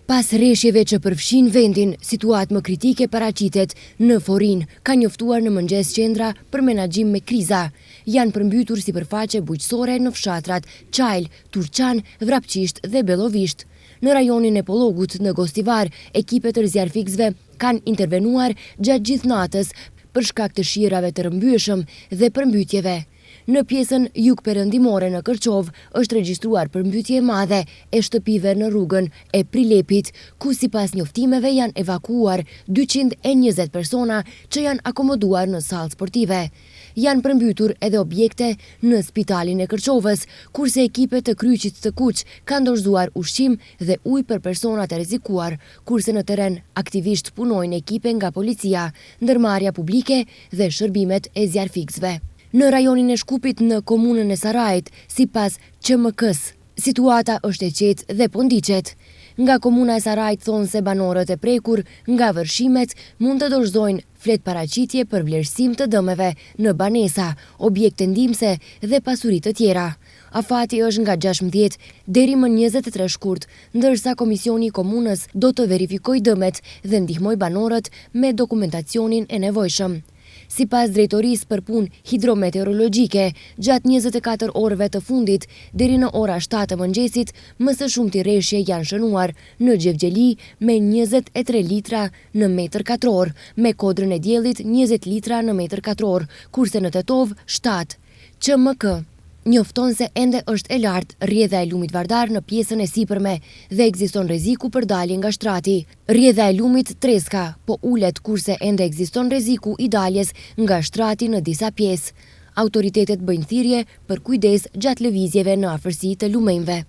Pas reshjeve që përfshinë vendin, situatë më kritike paraqitet në Forinë, ka njoftuar në mëngjes Qendra për Menaxhim me Kriza. Janë përmbytur sipërfaqe bujqësore në fshatrat Çajlë, Turqan, Vrapçisht dhe Bellovisht. Në rajonin e Pollogut, në Gostivar, ekipe të zjarrfikësve kanë intervenuar gjatë gjithë natës për shkak të shirave të rrëmbyeshëm dhe përmbytjeve. Në pjesën jugperëndimore në Kërçovë është regjistruar përmbytje e madhe e shtëpive në rrugën e Prilepit, ku sipas njoftimeve janë evakuuar 220 persona që janë akomoduar në sallë sportive. Janë përmbytur edhe objekte në spitalin e Kërçovës, kurse ekipe të Kryqit të Kuq kanë dorëzuar ushqim dhe ujë për personat e rrezikuar, kurse në terren aktivisht punojnë ekipe nga policia, ndërmarrja publike dhe shërbimet e zjarrfikësve. Në rajonin e Shkupit në komunën e Sarajit, sipas QMK-së, situata është e qetë dhe po ndiqet. Nga komuna e Sarajit thonë se banorët e prekur nga vërshimet mund të dorëzojnë fletëparaqitje për vlerësim të dëmeve në banesa, objekte ndihmëse dhe pasuri të tjera. Afati është nga 16 deri më 23 shkurt, ndërsa Komisioni i Komunës do të verifikojë dëmet dhe ndihmojë banorët me dokumentacionin e nevojshëm. Sipas Drejtorisë për Punë Hidrometeorologjike, gjatë 24 orëve të fundit, deri në ora 7 të mëngjesit, më së shumti reshje janë shënuar në Gjevgjeli me 23 litra në metër katror, me Kodrën e Diellit 20 litra në metër katror, kurse në Tetovë 7. QMK njofton se ende është e lartë rrjedha e lumit Vardar në pjesën e sipërme dhe ekziston rreziku për dalje nga shtrati. Rrjedha e lumit Treska po ulet kurse ende ekziston rreziku i daljes nga shtrati në disa pjesë. Autoritetet bëjnë thirrje për kujdes gjatë lëvizjeve në afërsi të lumenjve.